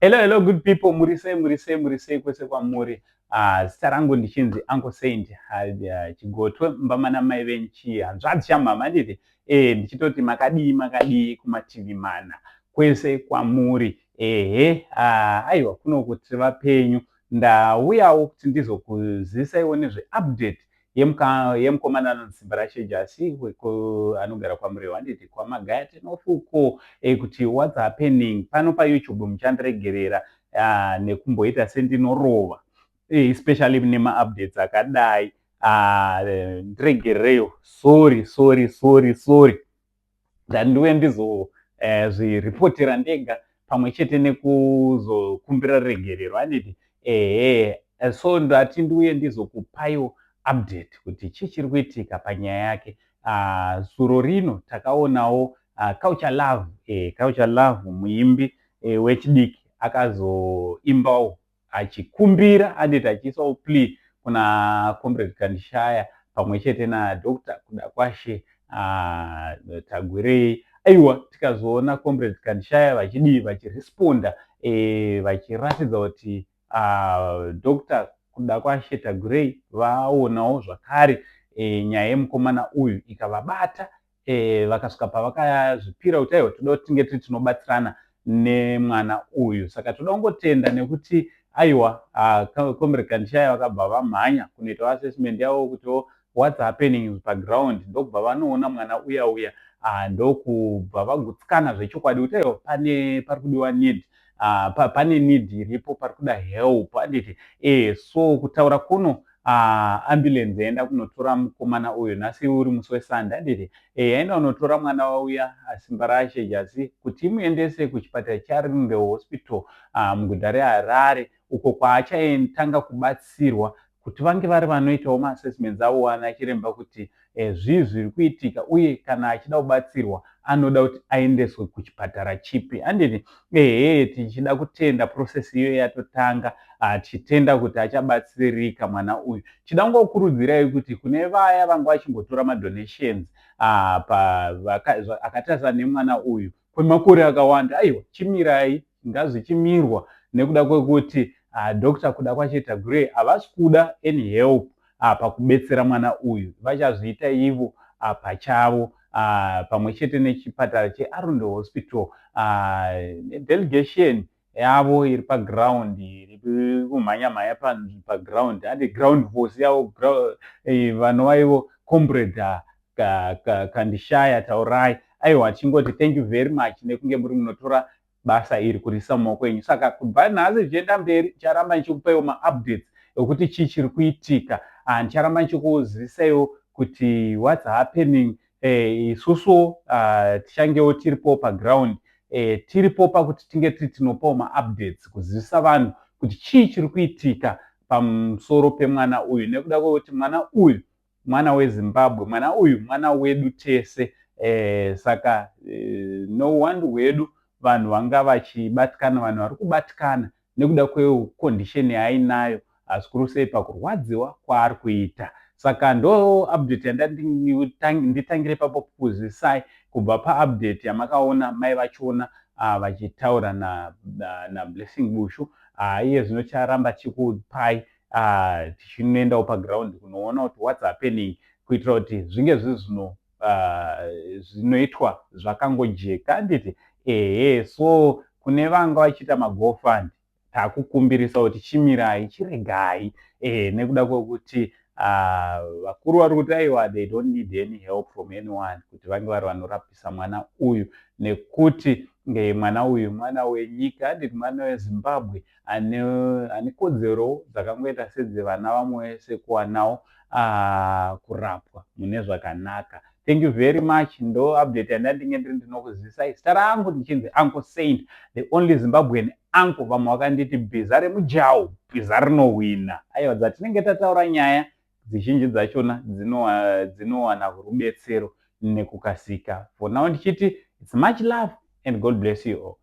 Hello, hello, good people. Muri sei, muri sei, muri sei kwese kwamuri? Zita rangu ndichinzi Uncle Saint Chigotwe, mbamana mai venchi, hanzvadzi chamama, nditi ndichitoti makadii, makadii kumativi mana kwese kwamuri? Ehe, aiwa, kuno kuti vapenyu. Ndauyawo kuti ndizokuzisaiwo nezveupdate yemukomana anonzi Simbarashe Jasi, anogara kwaMurewa, handiti, kwaMagaya Tenofuko, kuti what's happening pano paYouTube. Muchandiregerera nekumboita sendinorova, especially nemaupdates akadai. Ndiregerereyo, sorry, sorry, sorry, sorry. Ndandiuye ndizozviripotera ndega pamwe chete nekuzokumbira regerero, handiti? Ehe, so ndati ndiuye ndizokupaiwo update kuti chii chiri kuitika panyaya yake. Zuro rino takaonawo Culture Love, Culture Love, muimbi wechidiki, akazoimbawo achikumbira, anditi, achiisawo plea kuna Comrade Kandishaya pamwe chete naDr Kudakwashe Tagwirei. Aiwa, tikazoona Comrade Kandishaya vachidii, vachiresponda, vachiratidza kuti Dr Kudakwashe Tagwirei vaonawo zvakare nyaya yemukomana uyu ikavabata, vakasvika pavakazvipira kuti aiwa, toda kuti tinge tiri tinobatsirana nemwana uyu. Saka toda kungotenda nekuti aiwa, Comrade Kandishaya vakabva vamhanya kunoitawo assessment yavo kutiwo what's happening paground, ndokubva vanoona mwana uya uya, ndokubva vagutsikana zvechokwadi kuti aiwa, pane pari kudiwa need, pane need iripo, pari kuda help, handiti? So kutaura kuno, ambulance yaenda kunotora mukomana uyu nhasi uri musi weSunday, handiti? Yaenda kunotora mwana wauya Simbarashe Jasi kuti imuendese kuchipatara chaRinde Hospital muguta reHarare, uko kwaachatanga kubatsirwa kuti vange vari vanoitawo maassessments avo ana chiremba kuti zvii zviri kuitika, uye kana achida kubatsirwa anoda kuti aendeswe kuchipatara chipi, handiti? Ehe, tichida kutenda, process iyoyo yatotanga, tichitenda kuti achabatsirika mwana uyu. Tichida kungokurudzirai kuti kune vaya vanga vachingotora madonations akatarisa nemwana uyu kwemakore akawanda, aiwa, chimirai, ngazvichimirwa, nekuda kwekuti Dr Kudakwashe Tagwirei havasi kuda any help pakubetsera mwana uyu. Vachazviita ivo pachavo, pamwe chete nechipatara cheArundel Hospital nedelegation yavo iri paground, iri kumhanya mhanya paground, andi ground force yavo, vanova ivo Comrade Kandishaya Taurai. Aiwa, tichingoti thank you very much nekunge muri munotora basa iri kuriisa mumaoko enyu. Saka kubva nhasi zvichienda mberi, ndicharamba ndichikupaiwo maupdates ekuti chii chiri kuitika. Ndicharamba ndichikuzisaiwo kuti what's happening. Isusu tichangewo tiripo paground, tiripo pakuti tinge tiri tinopawo maupdates kuzivisa vanhu kuti chii chiri kuitika pamusoro pemwana uyu, nekuda kwekuti mwana uyu mwana weZimbabwe, mwana uyu mwana wedu tese. Saka nouwandu hwedu vanhu vanga vachibatikana, vanhu vari kubatikana nekuda kwecondition yaainayo, zvikuru sei pakurwadziwa kwaari kuita. Saka ndo update yandanditangire ipapo kuzisai kubva paupdate yamakaona mai vachiona vachitaura naBlessing na Bushu. Iye zvino charamba chikupai, tichinoendawo paground kunoona kuti what's happening, kuitira kuti zvinge zviri zvinoitwa zvakangojeka, handiti? Ehe, so kune vanga vachiita maGoFund, takukumbirisa kuti chimirai, chiregai, nekuda kwekuti vakuru vari kuti aiwa, they don't need any help from anyone kuti vange vari vanorapisa mwana uyu, nekuti mwana uyu mwana wenyika, handiti, mwana weZimbabwe ane kodzero dzakangoita sedzevana vamwe vese kuwanawo kurapwa mune zvakanaka. Thank you very much. Ndo update yandandinge ndiri ndinokuzisai. Zita rangu ndichinzi Uncle Saint, the only Zimbabwean uncle. Vamwe vakanditi bhiza remujawu, bhiza rinohwina. Aiwa, dzatinenge tataura nyaya dzizhinji dzachona dzinowana rubetsero nekukasika. For now ndichiti it's much love and God bless you all.